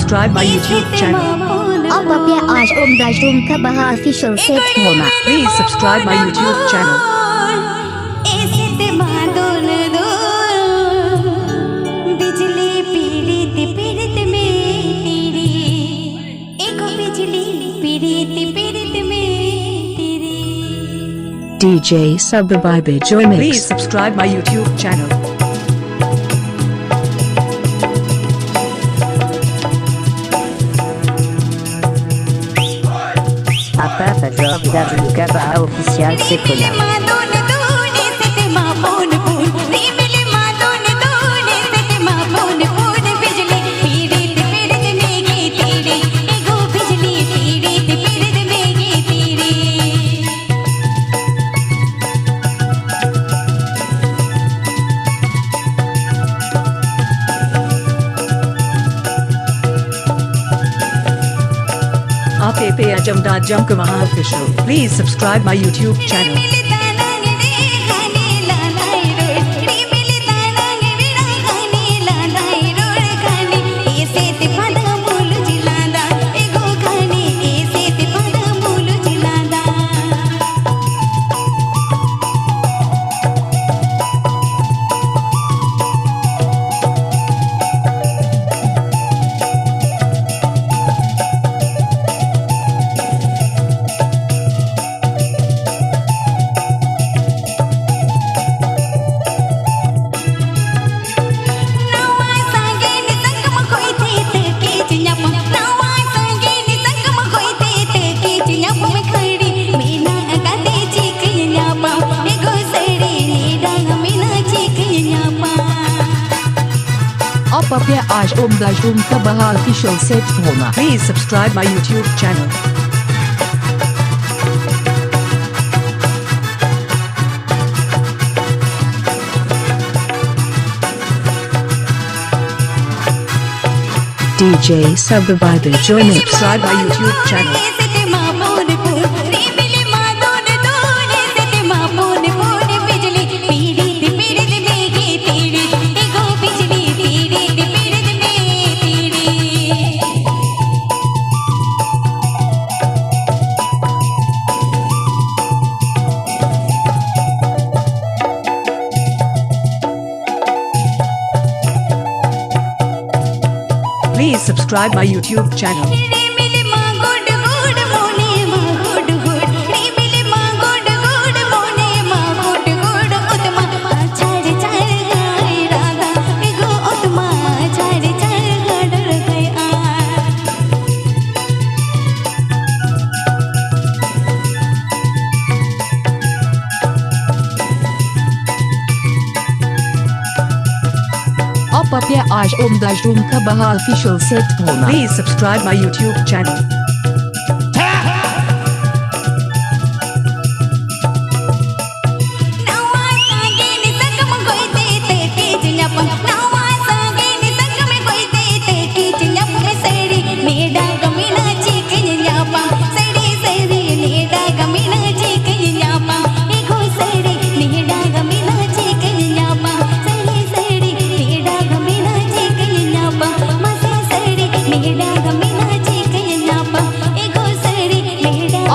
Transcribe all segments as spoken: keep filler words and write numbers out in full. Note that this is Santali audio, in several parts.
Subscribe my YouTube channel. आप अपिया आज ओम दाजुम का बहा ऑफिशियल सेट होना। Please subscribe my YouTube channel. बिजली पीड़ित पीड़ित में तेरी, एगो बिजली पीड़ित पीड़ित में तेरी। D J Sub by Bijoy Mix. Please subscribe my YouTube channel. Apa Pedro W K B A Official Sekolah. आप ए पे अजम डॉट जम के वहाँ official. Please subscribe my YouTube channel. आप अपिया आज ओम दाजुम का बहा ऑफिशियल सेट होना। Please subscribe my YouTube channel. D J Sub by Bijoy Mix. Subscribe my YouTube channel. Please subscribe my YouTube channel. Op apia ash om dash room ka baha official set hona. Please subscribe my YouTube channel.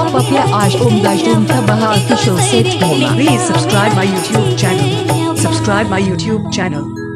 Op apia ash om dash room ka baha official set hona. Please subscribe my YouTube channel. Subscribe my YouTube channel.